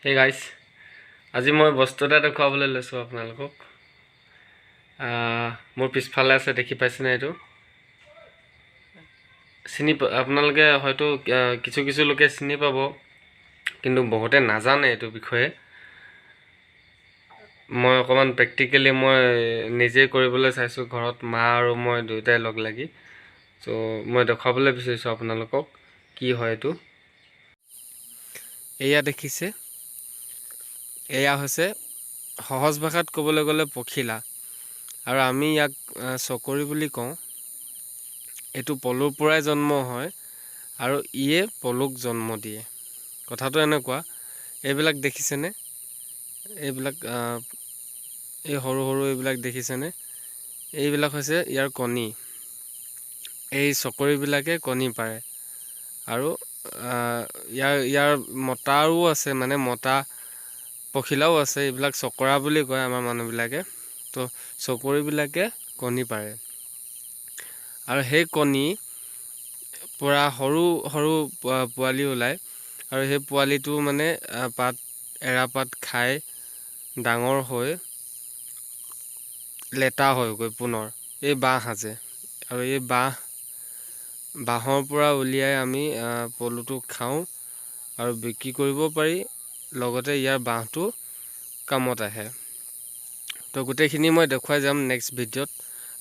হে গাইছ, আজি মই বস্তু এটা দেখুৱাবলৈ লৈছোঁ আপোনালোকক। মোৰ পিছফালে আছে, দেখি পাইছেনে? এইটো চিনি আপোনালোকে হয়তো কিছু কিছু লোকে চিনি পাব, কিন্তু বহুতে নাজানে এইটো বিষয়ে। মই অকণমান প্ৰেক্টিকেলি মই নিজেই কৰিবলৈ চাইছোঁ ঘৰত, মা আৰু মই দুয়োটাই লগ লাগি। চ' মই দেখুৱাবলৈ বিচাৰিছোঁ আপোনালোকক কি হয় এইটো। এয়া দেখিছে, এয়া হৈছে সহজ ভাষাত ক'বলৈ গ'লে পখিলা আৰু আমি ইয়াক চকৰি বুলি কওঁ। এইটো পলুৰ পৰাই জন্ম হয় আৰু ইয়ে পলুক জন্ম দিয়ে। কথাটো এনেকুৱা। এইবিলাক দেখিছেনে? এইবিলাক এই সৰু সৰু এইবিলাক দেখিছেনে? এইবিলাক হৈছে ইয়াৰ কণী। এই চকৰিবিলাকে কণী পাৰে আৰু ইয়াৰ ইয়াৰ মতাৰো আছে, মানে মতা পখিলাও আছে। এইবিলাক চকৰা বুলি কয় আমাৰ মানুহবিলাকে। তো চকৰিবিলাকে কণী পাৰে আৰু সেই কণী পৰা সৰু সৰু পোৱালি ওলায় আৰু সেই পোৱালিটো মানে পাত, এৰাপাত খাই ডাঙৰ হৈ লেটা হয়গৈ। পুনৰ এই বাঁহ সাজে আৰু এই বাঁহৰ পৰা উলিয়াই আমি পলুটো খাওঁ আৰু বিক্ৰী কৰিব পাৰি, লগতে ইয়াৰ বাঁহটো কামত আহে। তো গোটেইখিনি মই দেখুৱাই যাম নেক্সট ভিডিঅ'ত।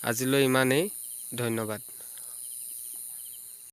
আজিলৈ ইমানেই, ধন্যবাদ।